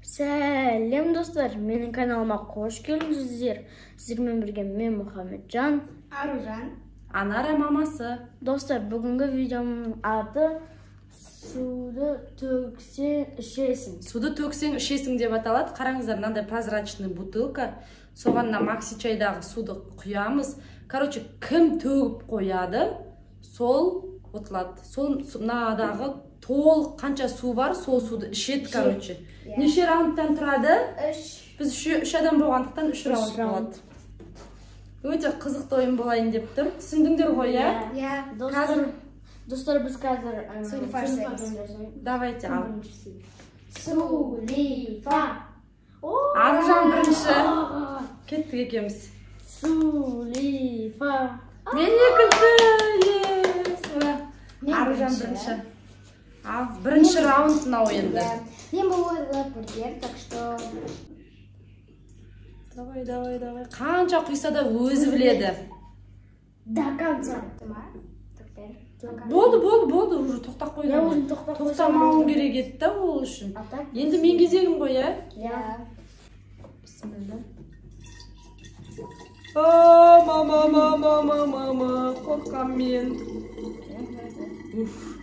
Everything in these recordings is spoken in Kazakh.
Сәлем достар, менің каналыма қош келдіңіздер. Сіздермен бірге мен Мұхамеджан, Аружан, Анара мамасы. Достар, бүгінгі видеомның аты суды төксең ішесің. Суды төксең ішесің деп аталады. Қараңыздар, мынандай прозрачный бутылка. Соған мына макси чайдағы суды құямыз. Короче, кім төгіп қояды, сол ұтылады. Сол мынадағы толық қанша су бар, сол суды ішеді, короче. Неше раундтан тұрады? 3. Біз үш адам болғандықтан 3 раунд болады. Өте қызықты ойын болайын деп тұр. Түсіндіңдер ғой, иә? Иә. Достар, біз қазір Сулифа жасаймыз. Давайте, ал. Сулифа. Аружан бірінші. Кеттік екеуміз. Сулифа. Мен екінші. Аружан бірінші. Ал, бірінші раунд мынау енді. Мен бұл ойлап көргем, так что... Давай, давай, давай. Қанша құйса да өзі біледі. До конца. Болды, болды, болды, уже тоқтап қойды. Тоқтамауым керек еді да ол үшін. Енді мен кезегім ғой, ә? Иә. Бісміллә. А, мама, мама, мама, мама, қорқам мен. Уф.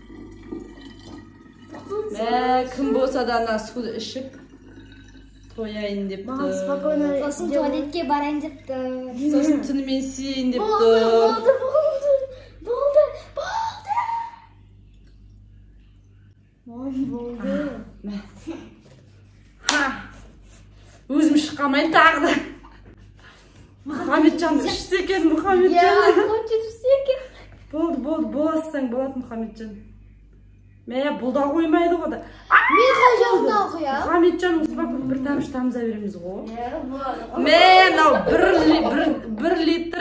Мә, кім болса да ана суды ішіп тояйын деп тұр. Сосын туалетке барайын деп тұр. Сосын түнімен сиейін деп тұр. Болды, болды, болды, болды. Мам, болды. Мә. Ха. Өзім шыққамайын тағы да. Мұхамеджан ішсе екен, Мұхамеджан. Ішсе екен. Болды, болды, боласың, болады, Мұхамеджан. Мә, бұл да қоймайды ғой да. Мен қай жағына құям? Мұхамеджан успокой, бір тамшы тамыза береміз ғой. Мә, мынау 1 литр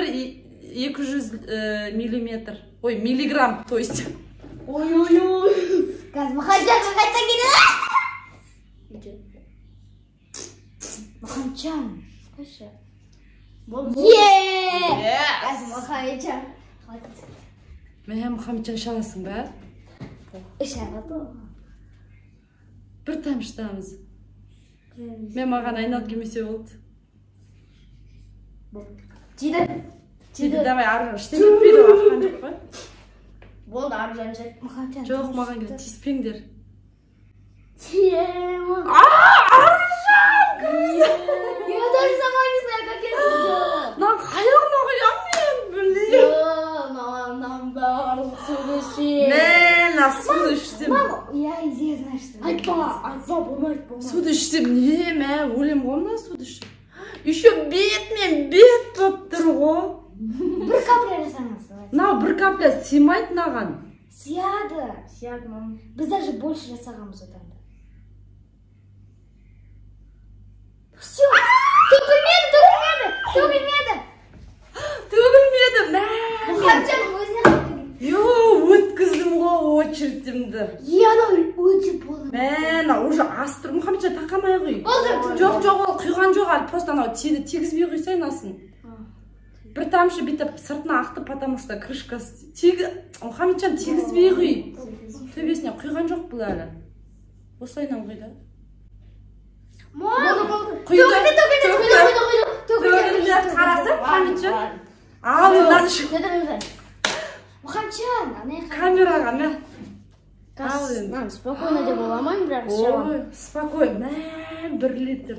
200 миллиметр. Ой, миллиграмм, то есть. Ой, ой, ой. Қазір Мұхамеджан қайта келеді. Мұхамеджан, қойшы. Е! Қазір Мұхамеджан. Мә, Мұхамеджан іше аласың ба? Іше алады. Бір тамшы тамыз. Мен маған айналып келмесе болды. Тиді. Тиді, давай, Аружан, іштен кетпейді ғой, аққан жоқ па? Болды, Аружан ішеді. Жоқ, маған келеді, тиіспеңдер. Тиемін. Аружан, кім? Я даже сама не знаю, как я это сделала. Мынаны қайғына құямын мен, блин. Мынаны барлық суды ішемін. Мә, мына суды ішсем. Мама, я идея знаю, что. Айтпа, айтпа, болмайды, болмайды. Суды ішсем, не, мә, өлем ғой мына суды ішіп. Еще бетмен бет болып тұр ғой. Бір капля жасаңыз. Мынау бір капля сыймайды мынаған. Сияды. Сияды, мам. Біз даже больше жасағанбыз одан да. Все. Төгілмеді, төгілмеді, төгілмеді. Төгілмеді, мә. Мұхамеджан өзіне төгілді. Йо, өткіздім ғой очередімді. Е, анау өте болды. Мә, мынау уже асып тұр. Мұхамеджан тақамай құй. Болды. Жоқ, жоқ, ол құйған жоқ әлі. Просто анау тиді, тигізбей құйсай анасын. Бір тамшы бүйтіп сыртына ақты, потому что крышкасы Мұхамеджан тигізбей құй. Төбесіне құйған жоқ бұл әлі. Осылайынан құй да. Мам, Құйды. төгілді, төгілді, төгілді. Төгілді. Қарасы, Мұхамеджан. Ал, мынаны іш. Мұхамеджан, ана Камераға, мә. Ал енді. Мам, спокойно деп оламаймын, бірақ іше аламын. Ой, спокойно. Мә, 1 литр.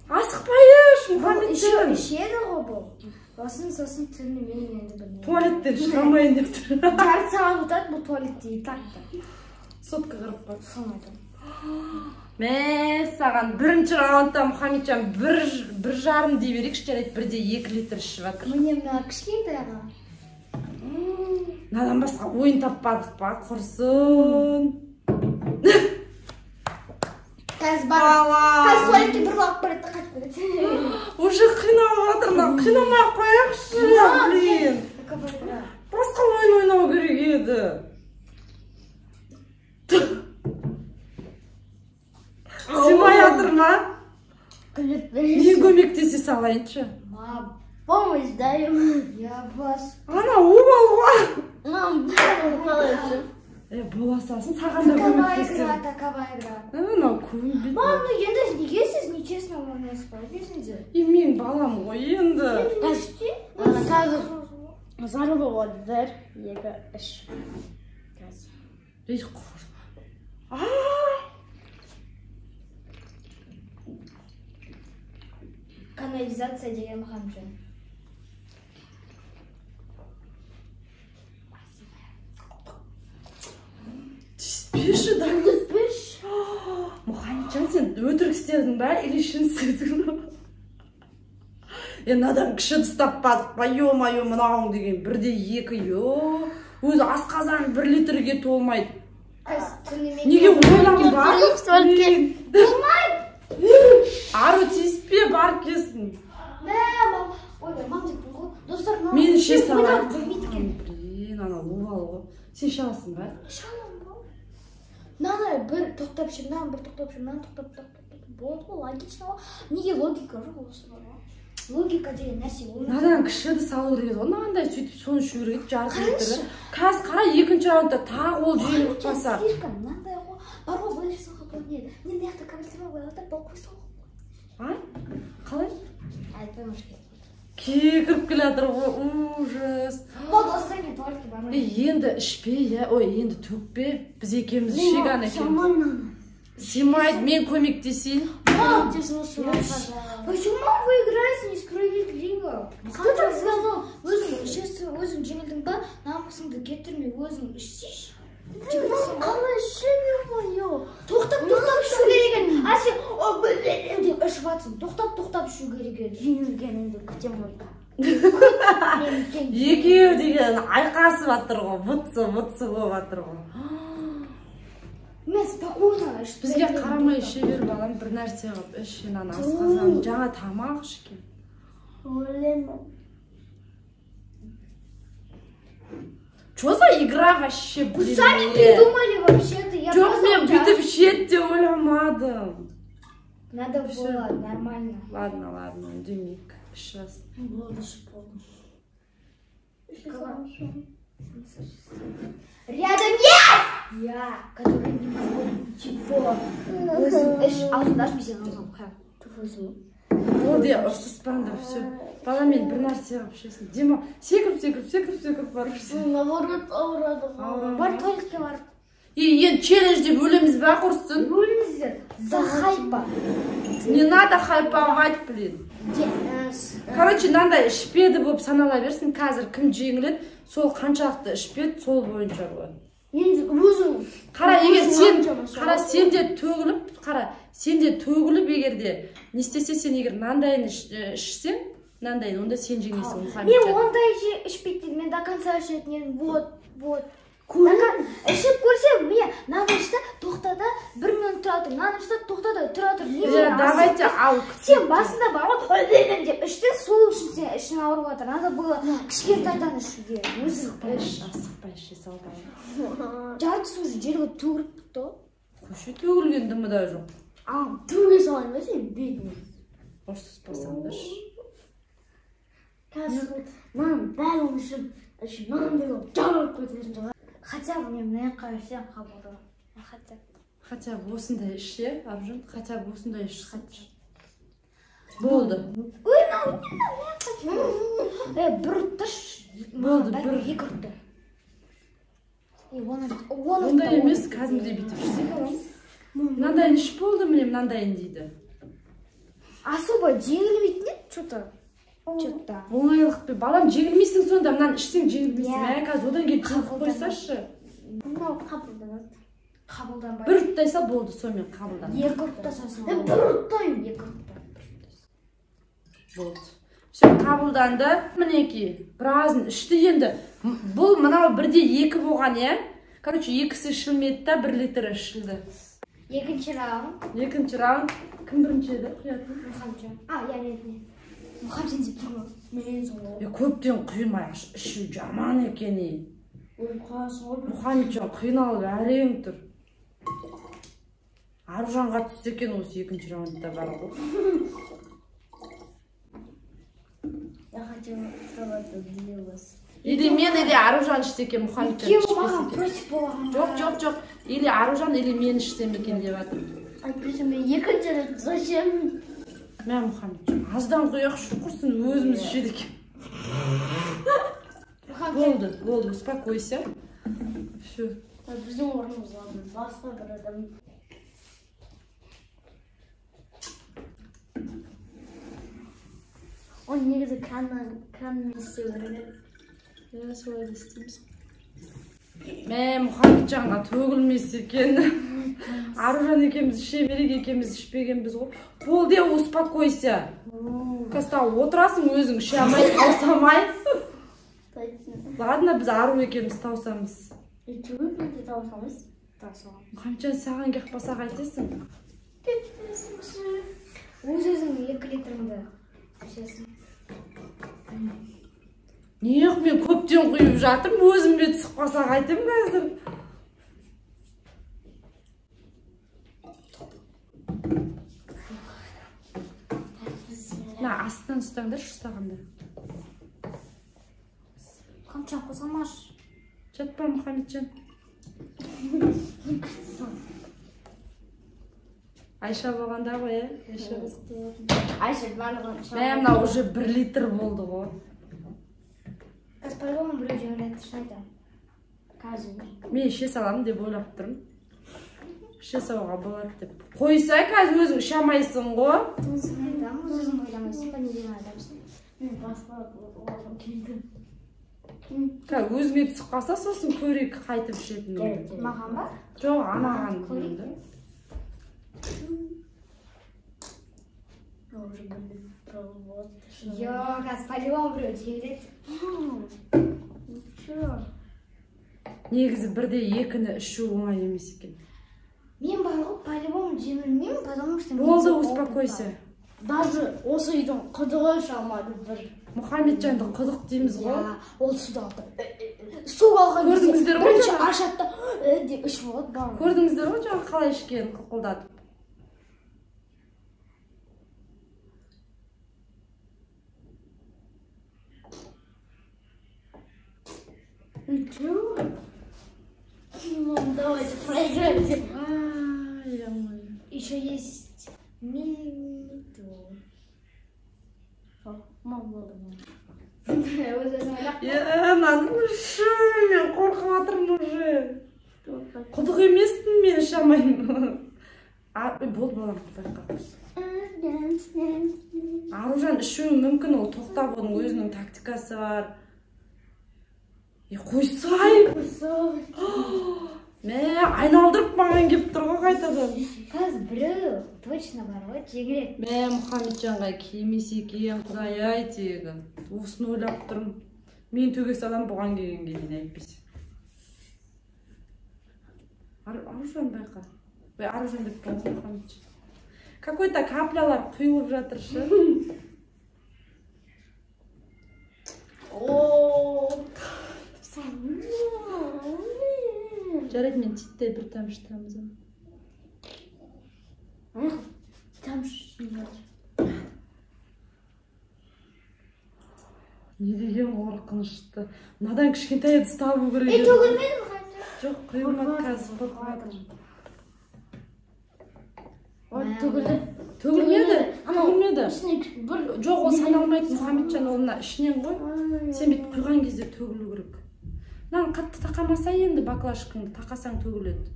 Асықпай іш, Мұхамеджан. Ішеді ғой бұл. Сосын түнімен енді білмеймін. Туалеттен шыға алмайын деп тұр. Жарты сағат өтеді бұл туалетте и так та. Сотка қырып қой. Соны айтамын. Мә, саған бірінші раундта Мұхамеджан 1,5 дей берейікші, жарайды, 1,2 литр ішіп жатыр. Міне мына кішкентай ғана. Мынадан басқа ойын таппадық па, құрсын. Қазір барып, қазір туалетке бір алып барады да қайтып келеді. Уже қиналып жатыр мынау, қинамай ақ қояйықшы, блин. Басқа ойын ойнау керек еді. Сыймай жатыр ма? Күліп. Мен көмектесе салайыншы. Мам, помощь дай. Я вас. Ана обал ғой. Мам, қалай ішіп. Бола салсын, саған да Такова көмектесемін. игра, такова игра. Мынау көнбейді. Мам, ну енді емес қой кезінде. И менің балам ғой енді. Қазір заруба болады. 1, 2, 3. Қазір. Ей, Канализация деген Мұхамеджан. Тиіспеші, да? Тиіспеші. Мұхамеджан, сен өтірік істедің ба или шын істедің ба? Енді адам кіші ұстап па, ё-моё, мынауың деген 1-2, ё. Өзі асқазан 1 литрге толмайды. Неге ойланба? Толмайды. Ару тиіспе, барып келсін. Мә, мам, ой, мам деп ғой. Достар, мам. Мен іше саламын. Блин, ана обал ғой. Сен іше аласың ба? Іше аламын ғой. Мынаны бір тоқтап ішемін, мынаны бір тоқтап ішемін, мынаны тоқтап, тоқтап, болады ғой, логично ғой. Неге логика жоқ осы бар ғой? Логика деген нәрсе өмірде. Мынадан кішіді салу керек еді ғой, мынандай сөйтіп соны ішу керек еді, жарты литрі. Қазір қара, екінші раундта тағы ол жеңіліп қалса. Слишком мынандай ғой, бар ғой, былай жасауға болады. Не, мына жақта кабельтер бар, былай алып қой салуға болады. А? Қалай? Айтпаймын, может, кекіріп келе жатыр ғой, ужас. Болды, осыдан кейін туалетке бармаймын. Енді ішпе, иә, ой, енді төкпе. Біз екеуміз ішек ана екеуміз. Сыймайды, мен көмектесейін. Почему вы играете несправедливо? Кто так сказал? Өзің ішесің, өзің жеңілдің ба? Намысыңды кетірмей, өзің ішсейші. Қалай ішемін ғой? Тоқтап, тоқтап ішу керек еді. А сен деп ішіп жатсың. Тоқтап, тоқтап ішу керек еді. Жеңілгеніңді күтемін ғой. Екеуі деген айқасып жатыр ғой, вытсы, вытсы болып жатыр ғой. Мен спокойно іштім. Бізге қарамай іше бер, балам, бір нәрсе қылып іш, енді ана асқазан, жаңа тамақ ішкен. Өлемін. Чё за игра вообще, блин? Сами придумали вообще-то. Жоқ, мен бүйтіп ішеді деп ойламадым. Надо было нормально. Ладно, ладно, үндемейік. Іш рас. Болды, ішіп болдым. Рядом есть! Я, который не могу ничего. Өзің іш, аузыңды ашмай сен аузыңа құямын. Болды, ұрсыспаңдар, все. Бала, мен бір нәрсе қылып ішесің. Дема, секіріп, секіріп, секіріп, секіріп барып ішесің. Наоборот, ауырады ғой. Бар туалетке барып. Енді челлендж деп өлеміз ба, құрсын? Өліңіздер, за хайпа. Не надо хайповать, блин. Короче, мынандай ішпеді болып санала берсін. Қазір кім жеңіледі, сол қаншалықты ішпеді, сол бойынша болады. Енді өзің қара, егер сен қара, сен де төгіліп, қара, сен де төгіліп, егер де не істесе, сен егер мынандайын ішсең, мынандайын, онда сен жеңесің, Мұхамеджан. Мен ондай ішпейді, мен до конца ішетін едім. Вот, вот. Ішіп көрсем, мен мынаны ішті, тоқтады, 1 минут тұра тұр, мынаны ішті, тоқтады, тұра тұр. Давайте ал. Сен басында бар ғой, деп ішті, сол үшін сен ішің ауырып жатыр. Надо было кішкентайдан ішуге. Асықпай іш, асықпай іше сал балам. Жартысы уже жерге төгіліп бітті ғой. Көше төгілген дымы да жоқ. А, төге салайын ба сен бетіңе? Ұрсыспасаңдаршы. Қазір мынаның бәрін ішіп, ішіп мынандай болып жарылып кететін шығар. Хотя бы мен мына жаққа ішсем қабылдамын. Хотя бы. Хотя бы осындай ішсе, Аружан, хотя бы осындай ішсін. Болды. Ой, мынау не, мына бір ұрттыш. Болды, бір. Екі ұртты. Ондай емес, кәдімгідей бүйтіп ішсе балам. Мынандайын ішіп болды, міне мынандайын дейді. Особо жеңілмейтін еді, что-то. Что-то. Оңайлықпен, балам, жеңілмейсің сонда, мынаны ішсең жеңілмейсің. Мә, қазір одан кейін төгіп қойсашы. Мынау қабылданады. Қабылданбайды. Бір ұрттайса болды, сонымен қабылданады. Екі ұрттаса сол. Бір ұрттаймын. Екі ұртта. Болды. Все, қабылданды. Мінекей, біразын ішті енді. Бұл мынау 1-2 болған, иә? Короче, екісі ішілмеді да, 1 литр ішілді. Екінші раунд. Екінші раунд. Кім бірінші еді? Құятын? Мұхамеджан. А, я нет, нет. Мұхамеджан деп тұр ғой. Мен сол. Көптен құймай ішу жаман екен. Өліп қаласың ғой. Мұхамеджан қиналып әрең тұр. Аружанға түсті екен осы екінші раундта бар ғой. Я хотела, чтобы это длилось. Или мен, или Аружан ішсе екен, Мұхамеджан Екеуі ішпесе маған екен. против болған. Жоқ, жоқ, жоқ. Или Аружан, или мен ішсем екен деп жатыр. Әйтпесе мен екінші рет зачем? Мә, Мұхамеджан, аздан құяқшы, құрсын, өзіміз ішеді екен. Болды, болды, успокойся. Все. Біздің орнымызға басқа бір адам. Ол негізі кранмен істеу керек. Иә, солай да істейміз. Мә, Мұхамеджанға төгілмес екен. Аружан екеуміз іше берейік, екеуміз ішпегенбіз ғой. Болды, успокойся. Қазір отырасың өзің іше алмай, таусамай. Ладно, біз Ару екеуміз таусамыз. Екеуміз де таусамыз. Мұхамеджан, саған келіп қалса қайтесің? Өз-өзің 2 литріңді ішесің. Неғып мен көптен құйып жатырмын, өзіме түсіп қалса қайтемін қазір. Мына астынан ұстаңдаршы, ұстағанда. Мұхамеджан, қозғамашы. Жатпа, Мұхамеджан. Айша болғанда ғой, ә? Айша қызықты болатын. Айша барлығын іше Мә, мынау уже 1 литр болды ғой. Қазір по-любому біреу жібереді, шын айтамын. Қазір. Мен іше саламын деп ойлап тұрмын. Іше салуға болады деп. Қойса, қазір өзің іше алмайсың ғой. Шын айтамын, өз-өзіңді ойламайсың ба, не деген адамсың? Мен басқа орын келдім. Қазір өзіңе түсіп қалса, сосын көрейік қайтып ішетініңді. Маған ба? Жоқ, анаған деймін. Йо, қазір по-любому біреу жібереді. Негізі бірде екіні ішу оңай емес екен. Мен бар ғой, по-любому жемілмеймін, потому что Болды, успокойся. Даже осы үйдің құдығы іше алмады бір. Мұхамеджанды құдық дейміз ғой. Иә, ол суды алды. Су алған кезде Көрдіңіздер ғой бірінші жаңа? ашады да, деп ішіп алады барлығы. Көрдіңіздер ғой жаңа қалай ішкенін қылқылдатып. Ничего. Мам, давайте проиграем. Ай, Еще есть минуту. Мам, болды, мам. Мынаның ішу, мен қорқып жатырмын уже. Құдық емеспін, мен іше алмаймын. Болды, балам, байқа құрсын. Аружан ішуі мүмкін, ол тоқтап, оның өзінің тактикасы бар. Қойсай! Мә, айналдырып маған келіп тұр ғой қайтадан. Қазір біреу точно бар ғой, жеңіледі. Мә, Мұхамеджанға келмесе екен, құдай-ай тегі. Осыны ойлап тұрмын. Мен төге салам бұған келгенге дейін әйтпесе. Аружан байқа. Ой, Аружан деп тұрмын ғой, Мұхамеджан. Какой-то каплялар құйылып жатыр шы. Жарайды, мен титтей бір тамшы тамызамын. Тамшы. Не деген қорқынышты. Мынадан кішкентай ыдыс табу керек еді. Төгілмеді ме қазір? Жоқ, құйылмады қазір, қорқып жатырмын. Ой, төгілді. Төгілмеді. Анау Төгілмеді. ішіне бір Жоқ, ол саналмайды, Мұхамеджан, ол мына ішінен ғой. Сен бүйтіп құйған кезде төгілу керек. Мынаны қатты тақамаса енді баклажкаңды тақасаң төгіледі.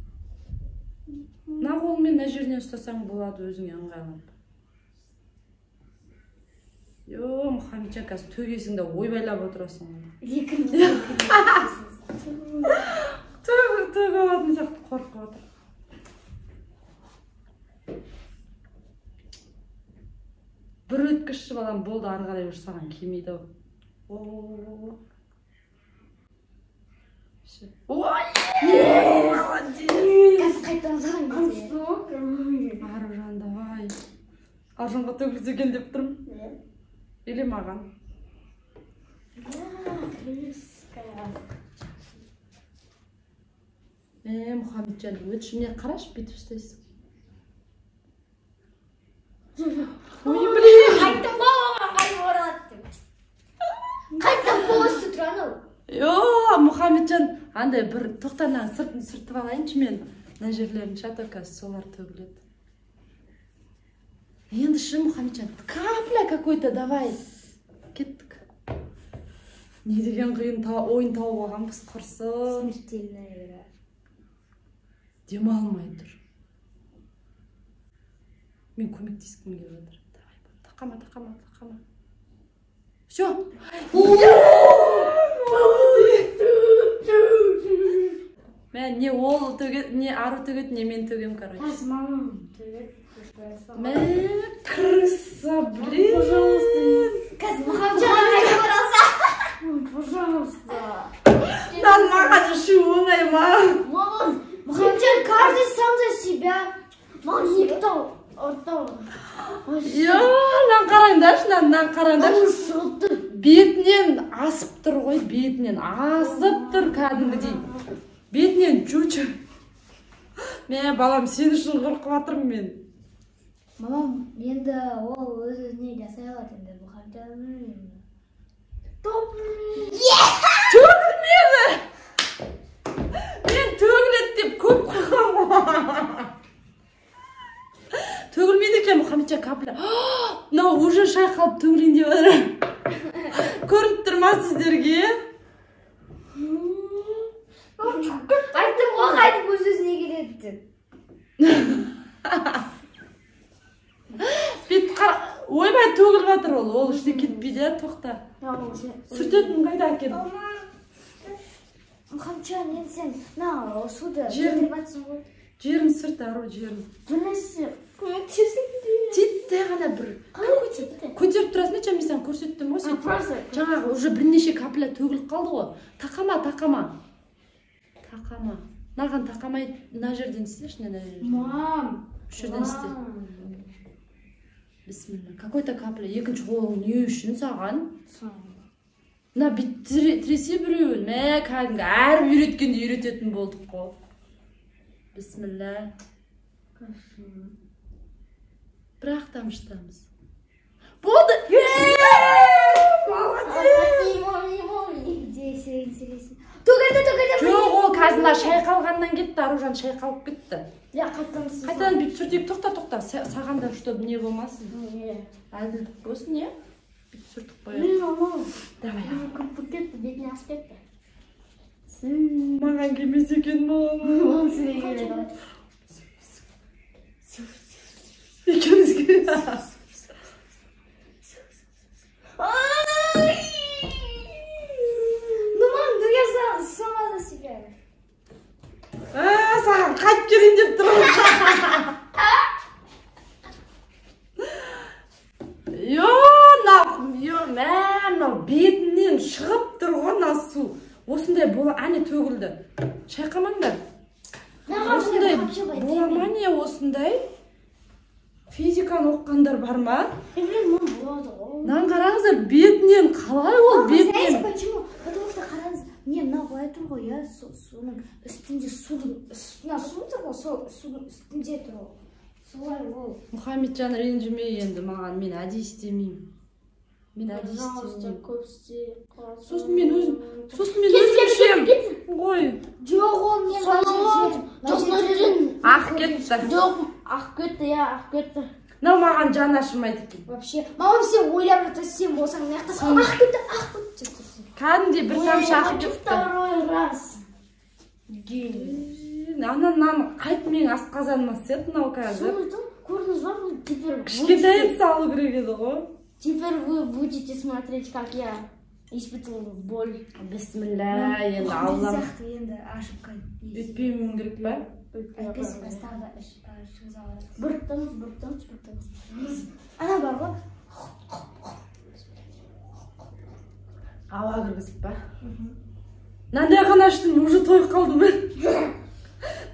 Мына қолыңмен мына жерінен ұстасаң болады өзіңе ыңғайлап. Йо, Мұхамеджан, қазір төгесің де ойбайлап отырасың ғой. Төгіп алатын сияқты қорқып отыр. Бір өткізші балам болды, ары қарай уже саған келмейді ау. О-о-о-о. Ой, молодец! Қазір қайтадан саған келсе. Аружан, давай. Аружанға төгілсе екен деп тұрмын. Или маған. Мұхамеджан, өтші, міне қарашы, бүйтіп ұстайсың. Ой, блин! Айттым ғой оған қайтып оралады деп. Қайтадан полностью тұр анау. Йо, Мұхамеджан, андай бір тоқта, мынаның сыртын сүртіп алайыншы мен. Мына жерлерін ше, а то қазір солар төгіледі. Енді ше, Мұхамеджан, капля какой-то давай. Кеттік. Не деген қиын ойын тауып алғанбыз, құрсын. Смертельная игра. Демалмай тұр. Мен көмектескім келіп жатыр. Давай, тақама, тақама, тақама. Все. Мә, не ол төгеді, не Ару төгеді, не мен төгем, короче. Қазір мамам төгеді. Мә, крыса, блин. Пожалуйста. Қазір Мұхамеджан қайтып оралса. Пожалуйста. Мынаны маған ішу оңай ма? Мамам, Мұхамеджан, каждый сам за себя. Маған екі тау, ортау. Йо, мынаны қараңдаршы, мынаны қараңдаршы. Шығып тұр. Бетінен асып тұр ғой, бетінен асып тұр кәдімгідей. Бетінен жучы. Мә, балам, сен үшін қорқып жатырмын мен. Мамам, енді ол өз өзіне жасай алады енді Мұхамеджан. Төгілмеді. Мен төгіледі деп көп қойғанмын ғой. Төгілмейді екен, Мұхамеджан, капля. Мынау уже шайқалып төгілейін деп жатыр. Көрініп тұр ма сіздерге? Айттым ғой, қайтып өз өзіне келеді деп. Бет қара, ойбай, төгіліп жатыр ол. Ол іште кетпейді, тоқта. Сүртетін қайда әкелді? Мұхамеджан, енді сен мына суды Жерін. кетіріп жатсың ғой. Жерін сүрт, Ару, жерін. Бір нәрсе көмектесін. Титтей ғана бір. Қалай титтей? Көтеріп тұрасың да, мен саған көрсеттім ғой, сөйтіп. Просто. Жаңағы уже бірнеше капля төгіліп қалды ғой. Тақама, тақама. Тақама. Мынаған тақамай, мына жерден істеші, мына жерден. Мам. Осы жерден істе. Бисмилля. Какой-то капля. Екінші қолың не үшін саған? Мына бүйтіп тіресе біреуін. Мә, кәдімгі әріп үйреткенде үйрететін болдық қой. Бисмилля. Бірақ тамшытамыз. Болды. Молодец. Где интереснее? Төгілді, төгілді. Жоқ, ол қазір мына шайқалғаннан кетті, Аружан шайқалып кетті. Я қайтадан Қайтадан бүйтіп сүртейік, тоқта, тоқта. Саған да, чтобы не болмасын. Әділдік болсын, иә? Бүйтіп сүртіп қояйық. Мен алмаймын. Давай. Көп болып кетті, бетіне асып кетті. Маған келмес екен маған. Ол сізге келеді. Екеумізге. Ну, мам, ну я сама за себя. Саған қайтып келейін деп тұрмын. Йо, мә, мынау бетінен шығып тұр ғой мына су. Осындай бола, әне төгілді. Шайқамаңдар. Осындай бола ма не осындай? Физиканы оқығандар бар ма? Мен білемін, мам, болады ғой. Мынаны қараңыздар, бетінен қалай ол бетінен? Знаете почему? Потому что қараңыз, не мынау былай тұр ғой, иә, соның үстінде судың, үстіне су тұр ғой, сол судың үстінде тұр ғой. Солай ол. Мұхамеджан, ренжіме енді маған, мен әдейі істемеймін. Мен әдейі Пожалуйста, істемеймін. көп істе. Сосын мен өзім, сосын мен өзім ішемін. Ғой. Жоқ, ол не мына жерде. Жоқ, мына жерден. Ағып кетті. Жоқ, ағып кетті, иә, ағып кетті. Мынау маған жан ашымайды екен. Вообще, мамам, сен ойлап жатсаң, сен болсаң, мына жақта ағып кетті, ағып кетті деп тұрсың. Кәдімгідей бір тамшы ағып Ой, кетті. Второй раз. Ана мынаны қайтып менің асқазаныма істеді мынау қазір. Сол айтам, көрдіңіз ба, бұл теперь Кішкентай етіп салу керек еді ғой. Теперь вы будете смотреть, как я испытывал боль. Бисмилля, енді Аллам. Сияқты енді ошибка. Өйтпеуім керек па? Әйтпесе тағы да ішіңіз ауырады. Бір тамыз, бір тамыз, бір тамыз. Ана бар ғой. Ауа кіргізіп па? Мынандай ғана іштім, уже тойып қалдым мен.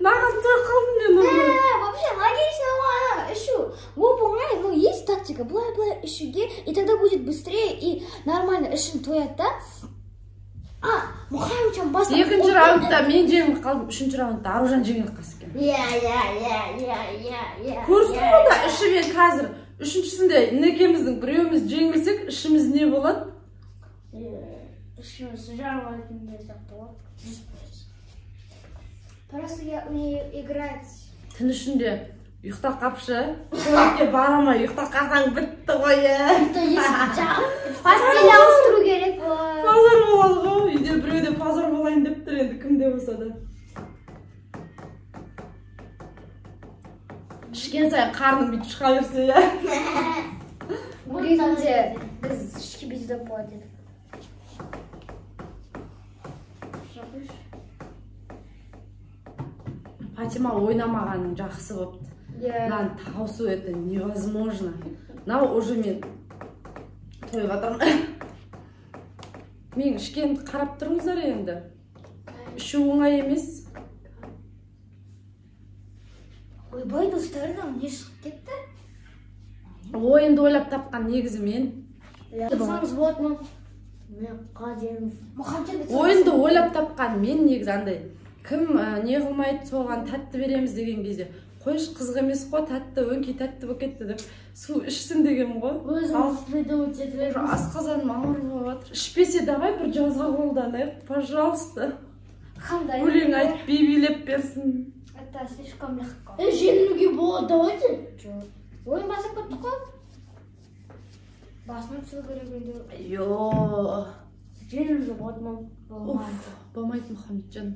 Нағыз тойып қалдым мен уже. Вообще логично ғой, ана ішу. Оп оңай, ну есть тактика, былай-былай ішуге, и тогда будет быстрее и нормально ішің тояды да. А, Мұхамеджан баста. Екінші раундта мен жеңіліп қалдым, үшінші раундта Аружан жеңіліп қалса екен. Иә, иә, иә, иә, иә, иә. Көрсің ғой да, іші мен қазір үшіншісінде некеміздің біреуіміз жеңілсек, ішіміз не болады? Ішіміз жарылатын сияқты ғой. 100%. Просто я умею играть. Түн ішінде Ұйықтап қапшы. Туалетке бара алмай ұйықтап қалсаң бітті ғой, е. Постель ауыстыру керек болады. Позор болады ғой. Үйде біреу де позор болайын деп тұр енді, кімде болса да. Ішкен сайын қарның бүйтіп шыға берсе, иә. Бұл кезінде біз ішке бүйтіп болады едік. Фатима ойнамағаның жақсы болыпты. Мынаны тауысу это невозможно. Мынау уже мен тойып жатырмын. Мен ішкенімді қарап тұрыңыздар енді. Ішу оңай емес. Ойбай, достар, мынау не шығып кетті? Ойынды ойлап тапқан негізі мен. Ойынды ойлап тапқан мен негізі андай. Кім не қылмайды, соған тәтті береміз деген кезде, қойшы қызық емес қой, тәтті, өңкей тәтті болып кетті деп су ішсін деген ғой. Асқазаным ауыр болып жатыр. Ішпесе давай бір жазға қолданайық, пожалуйста. Қандай? Өлең айтып би билеп берсін. Это слишком легко. Жеңілуге болады, давайте. Жоқ. Ойын басып кеттік қой. Басынан түсу керек енді. Йо. Жеңілуге болады ма? Болмайды. Болмайды, Мұхамеджан.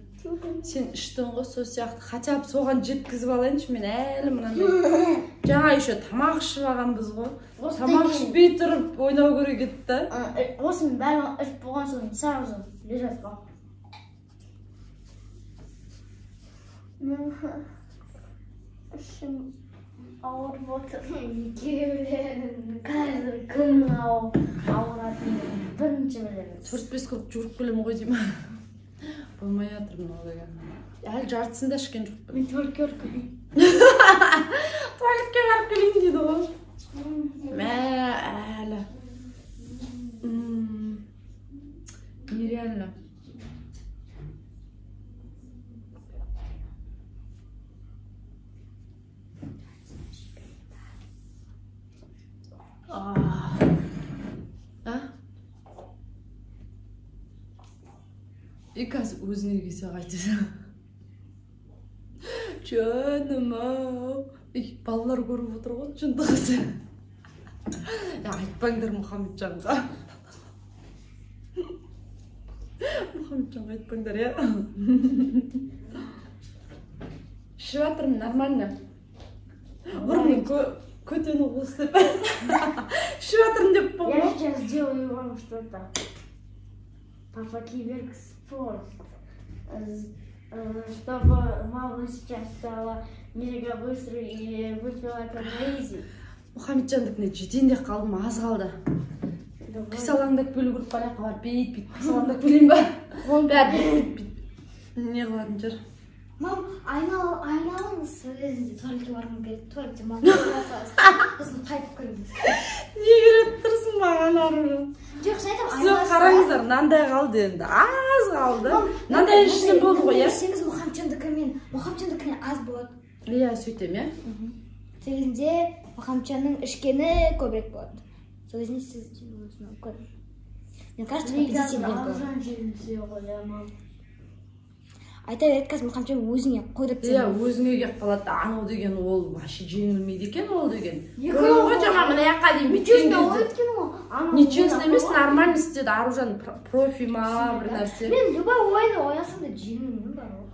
Сен іштің ғой, сол сияқты. Хотя бы соған жеткізіп алайыншы, мен әлі мынандай. Жаңа еще тамақ ішіп алғанбыз ғой. Тамақ ішпей тұрып ойнау керек еді да. Осының бәрін ішіп болған соң сразу лежать қал. Ішім ауырып отыр. Екеулерін қазір кім ауыратынын бірінші білеміз. 4-5 қылып жүгіріп келемін ғой деймін. Болмай жатыр мынау деген. Әлі жартысын да ішкен жоқпын. Мен туалетке барып келейін. Туалетке барып келейін дейді ғой. Мә, әлі. Нереально. А? И қазір өзіңе келсе қайтесің. Жаным-ау. Балалар көріп отыр ғой, жынды қыз. Айтпаңдар Мұхамеджанға. Мұхамеджанға айтпаңдар, иә. Ішіп жатырмын, нормально. Бұрын көтені қосып. Ішіп жатырмын деп болмау. Я сейчас сделаю вам что-то. Папа киберспорт. Чтобы мама сейчас стала мега быстрой и выпила это на изи. Мұхамеджандікіне жетейін деп қалдым, аз қалды. Қисалаңдап келу керек бара жаққа барып, бейт-бейт қисалаңдап келейін ба? Бәрі бейт-бейт. Не қылатын шығар? Мам, айналыңыз, сол кезінде туалетке барғым келді, туалетте мам сосын қайтып кірдім. Не үйретіп тұрсың маған, Аружан? Жоқ, шын айтамын, Все, қараңыздар, мынандай қалды енді, аз қалды. Мынандай ішінен болды ғой, иә? Ішсеңіз Мұхамеджандікінен аз болады. Иә, сөйтем, иә? Сол кезінде Мұхамеджанның ішкені көбірек болады. Сол кезінде сіз көп. Мне кажется, победитель мен болады. Аружан жеңсе ғой, иә, мам. Айта береді, қазір Мұхамеджан өзіңе қойдырып Иә, тастайды. өзіңе келіп қалады. Анау деген ол вообще жеңілмейді екен, ол деген. Екі Көрдің ғой, жаңа мына жаққа дейін бүйткен Нечестно кезде. өткен ол. Анау Нечестно емес, ойнап нормально істеді. Аружан профи ма, бір нәрсе. Мен любой ойын ойнасам да жеңілмеймін бар ғой.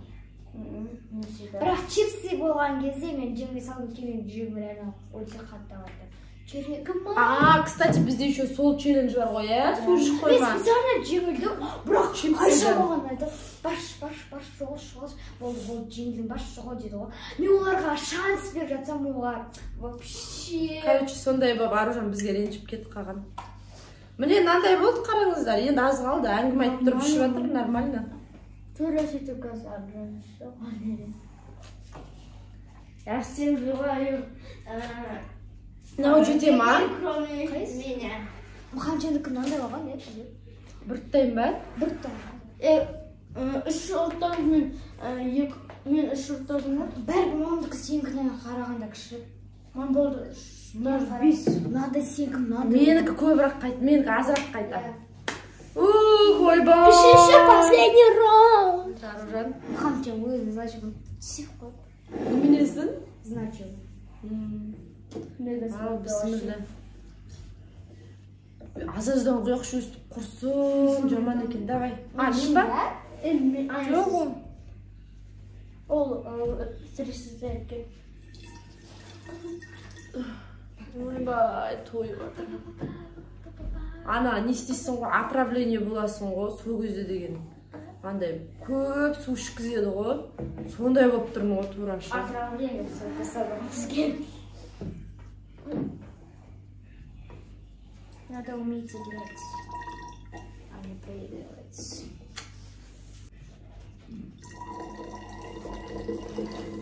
Не всегда. Бірақ чипсы болған кезде мен жеңбей салдым, өйткені менің жүрегім реально өте қатты ауырды. Жүрегім А, кстати, бізде еще сол челлендж бар ғой, иә? Су ішіп Мен қойма. специально жеңілдім, бірақ Чипсы Айша да. маған айтты, баш, баш, баш, жоғал, жоғал, болды, болды, жеңілдің, баш, жоғал деді ғой. Мен оларға шанс беріп жатсам, олар вообще... Короче, сондай болып Аружан бізге ренжіп кетіп қалған. Міне мынандай болды, қараңыздар. Енді аз қалды, әңгіме айтып тұрып ішіп жатыр, нормально. Тура сөйтіп қазір Аружан ішті ғой. Я всем желаю, Мынау жете ма? Кроме меня. Мұхамеджандікі мынандай болған, иә? Бір тұтайын ба? Бір тұтам. Үш ұрттадым мен, екі, мен үш ұрттадым ғой. Бәрібір мамамдікі сенікінен қарағанда кішірек. Мам болды, үш, даже бес. Мынандай сенікі, мынандай. Менікі көбірек қайт, менікі азырақ қайтады. Ух, ойбай. Үшінші последний раунд. Аружан. Мұхамеджан өзі значит, сүйіп қойды. Неменесін? Значит. Ал, бісміллә. Аз-аздан құяқшы өстіп құрсын, жаман екен, давай. А, мен ба? Жоқ ол. Ол стресс екен. Ойбай, тойып жатыр. Ана, не істейсің ғой, отравление боласың ғой, сол кезде деген. Андай көп су ішкізеді ғой. Сондай болып тұрмын ғой турашы. Отравление бізге. Надо уметь играть, а не проигрывать.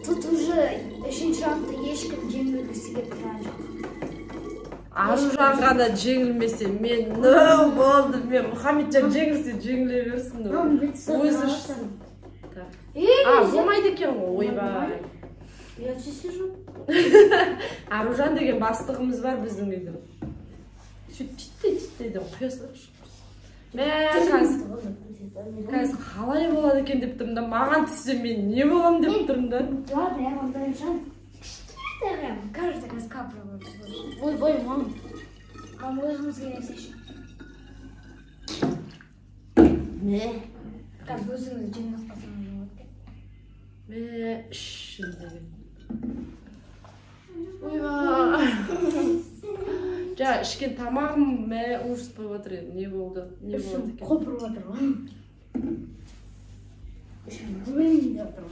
Тут уже үшінші раундта ешкім жеңілгісі келіп тұрған жоқ. Аружан ғана жеңілмесе, мен нөл болды, мен Мұхамеджан жеңілсе жеңіле берсін. Өзі ішсін. А, болмайды екен ғой, ойбай. Я сижу. Аружан деген бастығымыз бар біздің үйде. Сөйтіп титтей-титтейден құя салшы. Мә, қазір қалай болады екен деп тұрмын да, маған түссе мен не боламын деп тұрмын да. Ладно, я вам даю шанс. Кішкентай, кажется, қазір капля болады. Ойбай, мам. Мам, өзіңізге берсейші. Мә. Қазір өзіңіз жеңіліп қалсаңыз болады. Мә, ішім деген. Ойбай. Жа, ішкен тамағым мә ужас болып жатыр енді. Не болды? Не болады екен? Қопырып жатыр ғой. Ішім өлейін деп жатыр.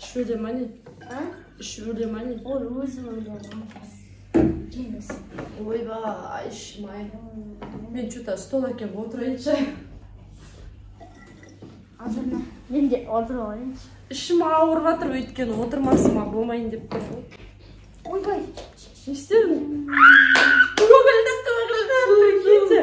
Іш өле ма не? А? Іш өле ма не? Ол өзі өле. Жеңіс. Ойбай, ішім ай. Мен что-то стол әкеліп отырайыншы. Азырна. Мен де отырып алайыншы. Ішім ауырып жатыр, өйткені отырмасыма болмайын деп тұр. Ойбай. Не істедің? Төгілді, төгілді, прикиньте.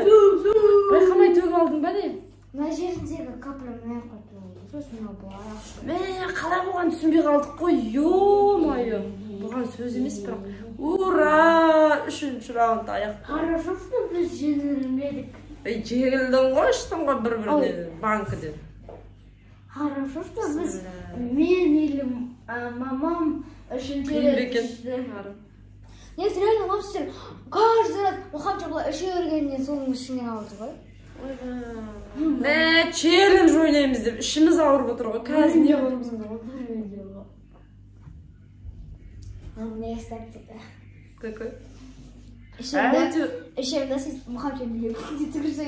Байқамай төгіп алдың ба не? Мына жеріндегі капля мына жаққа төгілді. Сосын мынау былай ақшы. Мә, қалай болғанын түсінбей қалдық қой, ё-моё. Бұған сөз емес бірақ. Ура! Үшінші раунд аяқталды. Хорошо, что біз жеңілмедік. Ей, жеңілдің ғой, іштің ғой бір-бірінен банкіден. Хорошо, что біз мен или мамам үшінші рет ішті. Нет, реально, мам, сіздер каждый раз Мұхамеджан былай іше бергеннен соның ішінен алды ғой. Мә, челлендж ойнаймыз деп ішіміз ауырып отыр ғой. Қазір не боламыз? У меня есть тактика. Какой? Ішемін да, сөйтіп Мұхамеджан билеп түкірсе.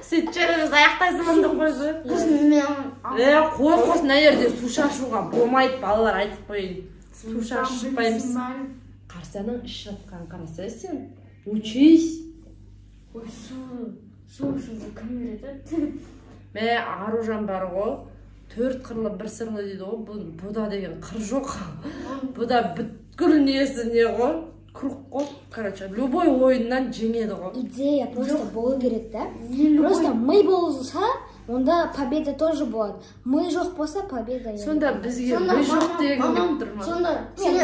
Сөйтіп челлендж аяқтайсың деп қойшы. Қой қойсын, мына жерде су шашуға болмайды, балалар, айтып қояйын. Су шашпаймыз. Қарсаның ішіп жатқанын қараса сен. Учись. Ой, су ішуді кім үйретеді? Мә, Аружан бар ғой. Төрт қырлы бір сырлы дейді ғой. Бұда деген қыр жоқ. Бұда бүткіл несі не ғой? Круг қой. Короче, любой ойыннан жеңеді ғой. Идея просто болу керек да. Просто ми болса, онда победа тоже болады. Ми жоқ болса, победа. Сонда бізге ми жоқ деген келіп тұр ма? Сонда сен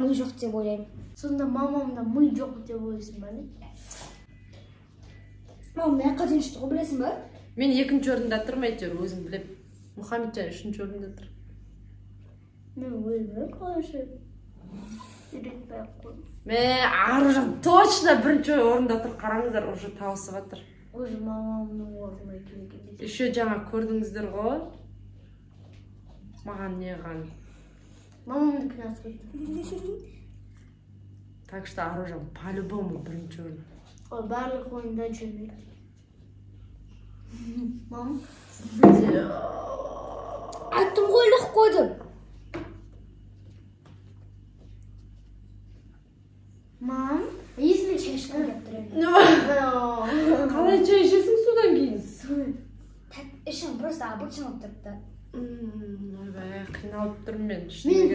ми жоқ деп ойлаймын. Сонда мамамда ми жоқ деп ойлайсың ба не? Мамам мына жаққа дейін шықты ғой, білесің ба? Мен екінші орында тұрмын, әйтеуір өзім білем. Мұхамеджан үшінші орында тұр. Мен өзім білемін қалайша. Үйретпей ақ қойдым. Мә, Аружан точно бірінші орында тұр, қараңыздар, уже тауысып жатыр. Уже мамамның орнына келген. Еще жаңа көрдіңіздер ғой. Маған не ған. Мамамдікін асып кетті. Так что Аружан по-любому бірінші орын. Ол барлық ойында жеңеді. Мам. Айттым ғой, іліп қойдым. Мам, если чай ішкім келіп тұр еді. Қалай чай ішесің судан кейін? Ішім просто обычно болып тұрыпты. Ойбай, қиналып тұрмын мен. Мен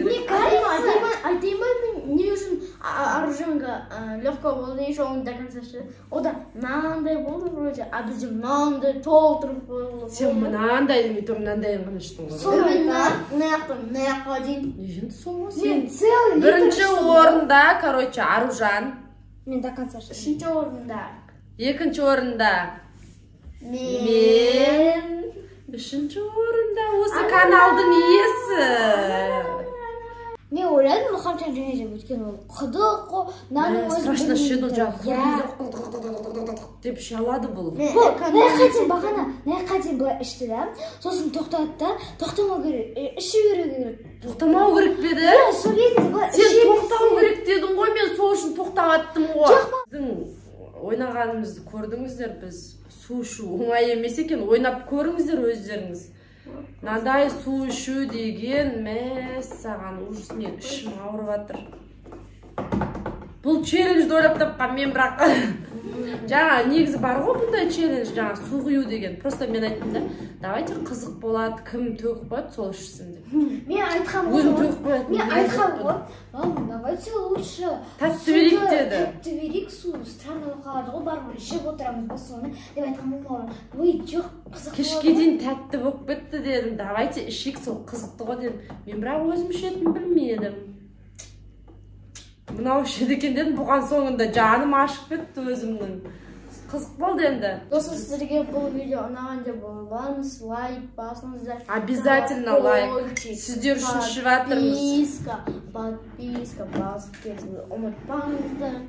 айтайын ба, мен не үшін Аружанға легко болды, еще он до конца ішті. О да мынандай болды вроде, а бізде мынандай толтырып қойылды. Сен мынандай демей тұр, мынандайын ғана іштің ғой. Сол мен мына жақтан мына жаққа дейін. Енді сол ғой Мен сен. целый литр Бірінші іштім. орында, короче, Аружан. Мен до конца іштім. Үшінші орында Екінші орында мен. Үшінші орында осы каналдың иесі. Мен ойладым, Мұхамеджан жеңеді деп, өйткені ол құдық қой, нанның өзін Страшно ішеді ол. Білмейді. Жаңағы Иә. деп іше алады бұл. Мен Бұл мына жаққа дейін, бағана мына жаққа дейін былай ішті да, сосын тоқтады да. Тоқтамау керек, іше беру керек. Тоқтамау керек пе еді? Иә, сол кезде былай Сен іше тоқтау берсе- керек дедің ғой, мен сол үшін тоқтап аттым ғой. Біздің ойнағанымызды көрдіңіздер, біз су ішу оңай емес екен. Ойнап көріңіздер өздеріңіз. Мынандай су ішу деген, мәссаған, ужас, мен ішім ауырып жатыр. Бұл челленджді ойлап тапқан мен, бірақ жаңа негізі бар ғой бұндай челлендж, жаңа су құю деген. Просто мен айттым да, давайте қызық болады, кім төгіп қояды, сол ішсін деп. Мен айтқанмын Өзім ғой. төгіп қоятын. Мен айтқанмын ғой: «Мам, давайте лучше Тәтті суды берейік», — деді. Тәтті берейік, су странно болып қалады ғой, бәрібір ішіп отырамыз ба соны деп айтқанмын ғой. Ой, жоқ, қызық Кешке болады ғой. дейін тәтті болып кетті дедім, давайте ішейік, сол қызықты ғой дедім мен. Бірақ өзім ішетінін білмедім, мынау ішеді екен дедім. Бұған соңында жаным ашып кетті өзімнің. Қызық болды енді. Достар, сіздерге бұл видео ұнаған деп ойлаймыз. Лайк басыңыздар. Обязательно лайк. Колокольчик, Сіздер үшін ішіп жатырмыз. Подписка, подписка басып кетуді ұмытпаңыздар.